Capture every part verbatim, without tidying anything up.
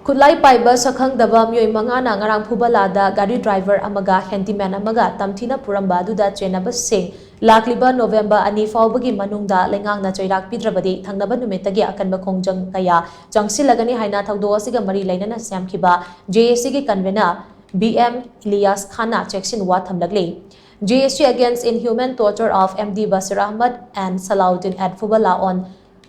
ꯈꯨꯠꯂꯥꯏ ꯄꯥꯏꯕ ꯁꯛꯈꯪꯗꯕ ꯃꯤꯑꯣꯏ ꯃꯉꯥꯅ ꯉꯔꯥꯡ ꯐꯨꯕꯂꯥꯗ ꯒꯥꯔꯤ ꯗ꯭ꯔꯥꯏꯚꯔ ꯑꯃꯒ ꯍꯦꯟꯗꯤꯃꯦꯟ ꯑꯃꯒ ꯇꯝꯊꯤꯅ ꯐꯨꯔꯝꯕ ꯑꯗꯨꯗ ꯆꯦꯟꯅꯕꯁꯤꯡ ꯂꯥꯛꯂꯤꯕ ꯅꯣꯕꯦꯝꯕꯔ ꯑꯅꯤ ꯐꯥꯎꯕꯒꯤ ꯃꯅꯨꯡꯗ ꯂꯩꯉꯥꯛꯅ ꯆꯩꯔꯥꯛ ꯄꯤꯗ꯭ꯔꯕꯗꯤ ꯊꯪꯅꯕ ꯅꯨꯃꯤꯠꯇꯒꯤ ꯑꯀꯟꯕ ꯈꯣꯡꯖꯪ ꯀꯌꯥ ꯆꯪꯁꯤꯜꯂꯒꯅꯤ ꯍꯥꯏꯅ ꯊꯧꯗꯣꯛ ꯑꯁꯤꯒ ꯃꯔꯤ ꯂꯩꯅꯅ ꯁꯦꯝꯈꯤꯕ ꯖꯦ ꯑꯦ ꯁꯤꯒꯤ ꯀꯟꯚꯦꯅꯔ ꯕꯤ ꯑꯦꯝ ꯏꯂꯤꯌꯥꯁ ꯈꯥꯟꯅ ꯆꯦꯛꯁꯤꯟ ꯋꯥ ꯊꯝꯂꯛꯂꯤ꯫ J S T against inhuman torture of M D Basir Ahmad and Salahuddin at Fubala on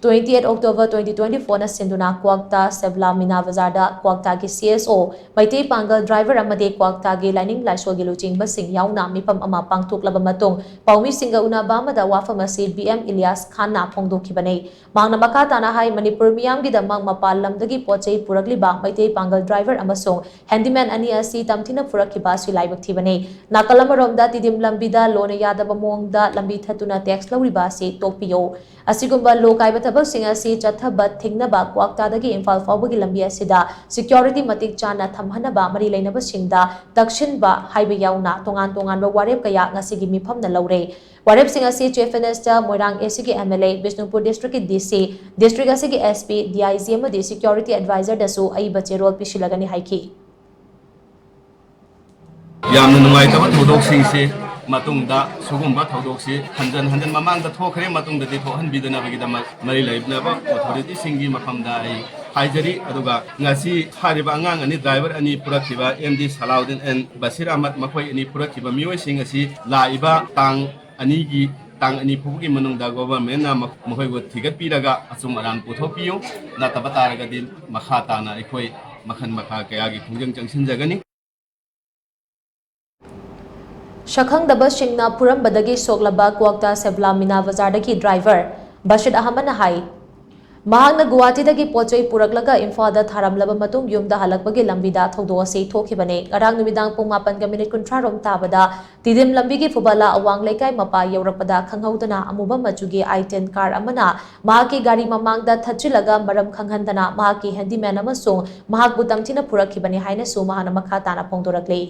twenty eight October twenty twenty four ꯅ ꯁꯤꯟꯗꯨꯅ ꯀ꯭ꯋꯥꯛꯇꯥ ꯁꯦꯕꯂꯥ ꯃꯤꯅꯥ ꯕꯖꯥꯔꯗ ꯀ꯭ꯋꯥꯛꯇꯥꯒꯤ C S O, ꯃꯩꯇꯩ ꯄꯥꯡꯒꯜ ꯗ꯭ꯔꯥꯏꯚꯔ ꯑꯃꯗꯤ ꯀ꯭ꯋꯥꯛꯇꯥꯒꯤ ꯂꯥꯏꯅꯤꯡ ꯂꯥꯏꯁꯣꯜꯒꯤ ꯂꯨꯆꯤꯡꯕꯁꯤꯡ ꯌꯥꯎꯅ ꯃꯤꯐꯝ ꯑꯃ ꯄꯥꯡꯊꯣꯛꯂꯕ ꯃꯇꯨꯡ ꯄꯥꯎꯃꯤꯁꯤꯡꯒ ꯎꯅꯕ ꯑꯃꯗ ꯋꯥꯐꯝ ꯑꯁꯤ ꯕꯤ ꯑꯦꯝ ꯏꯂꯤꯌꯥꯁ ꯈꯥꯟꯅ ꯐꯣꯡꯗꯣꯛꯈꯤꯕꯅꯤ꯫ ꯃꯍꯥꯛꯅ ꯃꯈꯥ ꯇꯥꯅ ꯍꯥꯏ, ꯃꯅꯤꯄꯨꯔ ꯃꯤꯌꯥꯝꯒꯤꯗꯃꯛ ꯃꯄꯥꯟ ꯂꯝꯗꯒꯤ ꯄꯣꯠ ꯆꯩ ꯄꯨꯔꯛꯂꯤꯕ ꯃꯩꯇꯩ ꯄꯥꯡꯒꯜ ꯗ꯭ꯔꯥꯏꯚꯔ ꯑꯃꯁꯨꯡ ꯍꯦꯟꯗꯤꯃꯦꯟ ꯑꯅꯤ ꯑꯁꯤ ꯇꯝꯊꯤꯅ ꯐꯨꯔꯛꯈꯤꯕ ꯑꯁꯤ ꯂꯥꯏꯕꯛ ꯊꯤꯕꯅꯤ꯫ ꯅꯥꯀꯜ ꯑꯃꯔꯣꯝꯗ ꯇꯤꯗꯤꯝ ꯂꯝꯕꯤꯗ ꯂꯣꯅ ꯌꯥꯗꯕ ꯃꯑꯣꯡꯗ ꯂꯝꯕꯤ ꯊꯠꯇꯨꯅ ꯇꯦꯛꯁ ꯂꯧꯔꯤꯕ ꯑꯁꯤ ꯇꯣꯛꯄꯤꯌꯨ꯫ ꯑꯁꯤꯒꯨꯝꯕ ꯂꯣ ꯀꯥꯏꯕ ꯊꯕꯛꯁꯤꯡ ꯑꯁꯤ ꯆꯠꯊꯕ ꯊꯤꯡꯅꯕ ꯀ꯭ꯋꯥꯛꯇꯥꯗꯒꯤ ꯏꯝꯐꯥꯜ ꯐꯥꯎꯕꯒꯤ ꯂꯝꯕꯤ ꯑꯁꯤꯗ ꯁꯤꯀ꯭ꯌꯣꯔꯤꯇꯤ ꯃꯇꯤꯛ ꯆꯥꯅ ꯊꯝꯍꯟꯅꯕ ꯃꯔꯤ ꯂꯩꯅꯕꯁꯤꯡꯗ ꯇꯛꯁꯤꯟꯕ ꯍꯥꯏꯕ ꯌꯥꯎꯅ ꯇꯣꯉꯥꯟ ꯇꯣꯉꯥꯟꯕ ꯋꯥꯔꯦꯞ ꯀꯌꯥ ꯉꯁꯤꯒꯤ ꯃꯤꯐꯝꯅ ꯂꯧꯔꯦ꯫ ꯋꯥꯔꯦꯞꯁꯤꯡ ꯑꯁꯤ chief minister, Moirang A C ꯒꯤ M L A, ꯕꯤꯁꯅꯨꯄꯨꯔ ꯗꯤꯁꯇ꯭ꯔꯤꯛꯀꯤ D C, ꯗꯤꯁꯇ꯭ꯔꯤꯛ ꯑꯁꯤꯒꯤ S P, D I G ꯑꯃꯗꯤ ꯁꯤꯀ꯭ꯌꯣꯔꯤꯇꯤ ꯑꯦꯗꯚꯥꯏꯖꯔꯗꯁꯨ ꯑꯏꯕ ꯆꯦꯔꯣꯜ ꯄꯤꯁꯤꯜꯂꯒꯅꯤ ꯍꯥꯏꯈꯤ꯫ ꯌꯥꯝꯅ ꯅꯨꯡꯉꯥꯏꯇꯕ ꯊꯧꯗꯣꯛꯁꯤꯡꯁꯤ ꯃꯇꯨꯡꯗ ꯁꯤꯒꯨꯝꯕ ꯊꯧꯗꯣꯛꯁꯤ ꯍꯟꯖꯟ ꯍꯟꯖꯟ ꯃꯃꯥꯡꯗ ꯊꯣꯛꯈ꯭ꯔꯦ, ꯃꯇꯨꯡꯗꯗꯤ ꯊꯣꯛꯍꯟꯕꯤꯗꯅꯕꯒꯤꯗꯃꯛ ꯃꯔꯤ ꯂꯩꯅꯕ ꯑꯣꯊꯣꯔꯤꯇꯤꯁꯤꯡꯒꯤ ꯃꯐꯝꯗ ꯑꯩ ꯍꯥꯏꯖꯔꯤ꯫ ꯑꯗꯨꯒ ꯉꯁꯤ ꯍꯥꯏꯔꯤꯕ ꯑꯉꯥꯡ ꯑꯅꯤ, ꯗ꯭ꯔꯥꯏꯚꯔ ꯑꯅꯤ ꯄꯨꯔꯛꯈꯤꯕ M D Salahuddin and Basir Ahmad, ꯃꯈꯣꯏ ꯑꯅꯤ ꯄꯨꯔꯛꯈꯤꯕ ꯃꯤꯑꯣꯏꯁꯤꯡ ꯑꯁꯤ ꯂꯥꯛꯏꯕ ꯇꯥꯡ ꯑꯅꯤꯒꯤ, ꯇꯥꯡ ꯑꯅꯤ ꯐꯥꯎꯕꯒꯤ ꯃꯅꯨꯡꯗ ꯒꯣꯚꯔꯟꯃꯦꯟꯅ ꯃꯈꯣꯏꯕꯨ ꯊꯤꯒꯠꯄꯤꯔꯒ ꯑꯆꯨꯝ ꯑꯔꯥꯟ ꯄꯨꯊꯣꯛꯄꯤꯌꯨ꯫ ꯅꯠꯇꯕ ꯇꯥꯔꯒꯗꯤ ꯃꯈꯥ ꯇꯥꯅ ꯑꯩꯈꯣꯏ ꯃꯈꯜ ꯃꯈꯥ ꯀꯌꯥꯒꯤ ꯈꯣꯡꯖꯪ ꯆꯪꯁꯤꯟꯖꯒꯅꯤ꯫ ꯁꯛꯈꯪꯗꯕꯁꯤꯡꯅ ꯐꯨꯔꯝꯕꯗꯒꯤ ꯁꯣꯛꯂꯕ ꯀ꯭ꯋꯥꯛꯇꯥ ꯁꯦꯕꯂꯥ ꯃꯤꯅꯥ ꯕꯖꯥꯔꯗꯒꯤ ꯗ꯭ꯔꯥꯏꯚꯔ ꯕꯁꯤꯠ ꯑꯍꯃꯗꯅ ꯍꯥꯏ, ꯃꯍꯥꯛꯅ ꯒꯨꯋꯥꯍꯥꯇꯤꯗꯒꯤ ꯄꯣꯠ ꯆꯩ ꯄꯨꯔꯛꯂꯒ ꯏꯝꯐꯥꯜꯗ ꯊꯥꯔꯝꯂꯕ ꯃꯇꯨꯡ ꯌꯨꯝꯗ ꯍꯜꯂꯛꯄꯒꯤ ꯂꯝꯕꯤꯗ ꯊꯧꯗꯣꯛ ꯑꯁꯤ ꯊꯣꯛꯈꯤꯕꯅꯤ꯫ ꯉꯔꯥꯡ ꯅꯨꯃꯤꯗꯥꯡ ꯄꯨꯡ ꯃꯥꯄꯟꯒ ꯃꯤꯅꯤꯠ ꯀꯨꯟꯊ꯭ꯔꯥ ꯔꯣꯝ ꯇꯥꯕꯗ ꯇꯤꯗꯤꯝ ꯂꯝꯕꯤꯒꯤ ꯐꯨꯕꯂꯥ ꯑꯋꯥꯡ ꯂꯩꯀꯥꯏ ꯃꯄꯥ ꯌꯧꯔꯛꯄꯗ ꯈꯪꯍꯧꯗꯅ ꯑꯃꯨꯕ ꯃꯆꯨꯒꯤ I ten car ꯑꯃꯅ ꯃꯍꯥꯛꯀꯤ ꯒꯥꯔꯤ ꯃꯃꯥꯡꯗ ꯊꯠꯆꯤꯜꯂꯒ ꯃꯔꯝ ꯈꯪꯍꯟꯗꯅ ꯃꯍꯥꯛꯀꯤ ꯍꯦꯟꯗꯤꯃꯦꯟ ꯑꯃꯁꯨꯡ ꯃꯍꯥꯛꯄꯨ ꯇꯝꯊꯤꯅ ꯐꯨꯔꯛꯈꯤꯕꯅꯤ ꯍꯥꯏꯅꯁꯨ ꯃꯍꯥꯛꯅ ꯃꯈꯥ ꯇꯥꯅ ꯐꯣꯡꯗꯣꯔꯛꯂꯤ꯫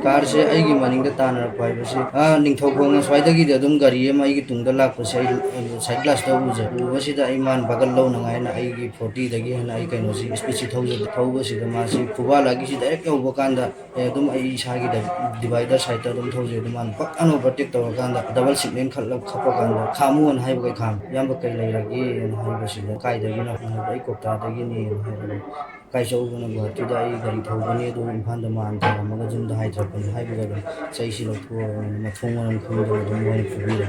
ꯀꯥꯔꯁꯦ ꯑꯩꯒꯤ ꯃꯅꯤꯡꯗ ꯇꯥꯟꯅꯔꯛꯄ ꯍꯥꯏꯕꯁꯤ, ꯑꯥ, ꯅꯤꯡꯊꯧꯈꯣꯡ ꯑꯁ꯭ꯋꯥꯏꯗꯒꯤꯗꯤ ꯑꯗꯨꯝ ꯒꯥꯔꯤ ꯑꯃ ꯑꯩꯒꯤ ꯇꯨꯡꯗ ꯂꯥꯛꯄꯁꯦ ꯑꯩ ꯁꯥꯏꯠ ꯒ꯭ꯂꯥꯁꯇ ꯎꯖꯩ꯫ ꯎꯕꯁꯤꯗ ꯑꯩ ꯃꯥꯅ ꯕꯒꯜ ꯂꯧꯅꯉꯥꯏꯅ ꯑꯩꯒꯤ ꯐꯣꯔꯇꯤꯗꯒꯤ ꯍꯦꯟꯅ ꯑꯩ ꯀꯩꯅꯣꯁꯤ ꯏꯁꯄꯤꯠꯁꯤ ꯊꯧꯖꯩ꯫ ꯊꯧꯕꯁꯤꯗ ꯃꯥꯁꯤ ꯈꯨꯕꯥꯂꯥꯒꯤꯁꯤ ꯗꯥꯏꯔꯦꯛ ꯌꯧꯕ ꯀꯥꯟꯗ ꯑꯩ ꯑꯗꯨꯝ ꯑꯩ ꯏꯁꯥꯒꯤ ꯗꯥꯏ-, ꯗꯤꯚꯥꯏꯗꯔ ꯁꯥꯏꯠꯇ ꯑꯗꯨꯝ ꯊꯧꯖꯩ꯫ ꯑꯗꯨ ꯃꯥꯅ ꯄꯛ ꯑꯅ ꯑꯣꯚꯔꯇꯦꯛ ꯇꯧꯔꯀꯥꯟꯗ ꯗꯕꯜ ꯁꯤꯒꯅꯦꯜ ꯈꯠꯂ ꯈꯞꯄ ꯀꯥꯟꯗ, "ꯈꯥꯝꯃꯨꯅ" ꯍꯥꯏꯕꯈꯩ ꯈꯥꯝꯃꯤ꯫ "ꯏꯌꯥꯝꯕ, ꯀꯩ ꯂꯩꯔꯒꯦꯅ?" ꯍꯥꯏꯕꯁꯤꯗ, "ꯀꯥꯏꯗꯒꯤꯅꯣ?" ꯍꯥꯏꯕꯗ, "ꯑꯩ ꯀ꯭ꯋꯥꯛꯇꯥꯗꯒꯤꯅꯦꯅ" ꯍꯥꯏꯔꯒ, "ꯀꯥꯏ ꯆꯠꯂꯨꯕꯅꯣ?" "ꯒꯨꯍꯥꯇꯤꯗ ꯑꯩ ꯒꯥꯔꯤ ꯊꯧꯕꯅꯤ, ꯑꯗꯨ ꯏꯝꯐꯥꯜꯗ ꯃꯥꯟ ꯊꯝꯃꯒ ꯌꯨꯝꯗ ꯍꯥꯏꯊꯔꯛꯄꯅꯤ" ꯍꯥꯏꯕꯒ ꯑꯗꯨꯝ ꯆꯩꯁꯤ ꯂꯧꯊꯣꯛꯑꯒ ꯃꯊꯣꯡ ꯃꯔꯝ ꯈꯪꯗꯅ ꯑꯗꯨꯝ ꯃꯣꯏꯅ ꯐꯨꯕꯤꯔꯦ꯫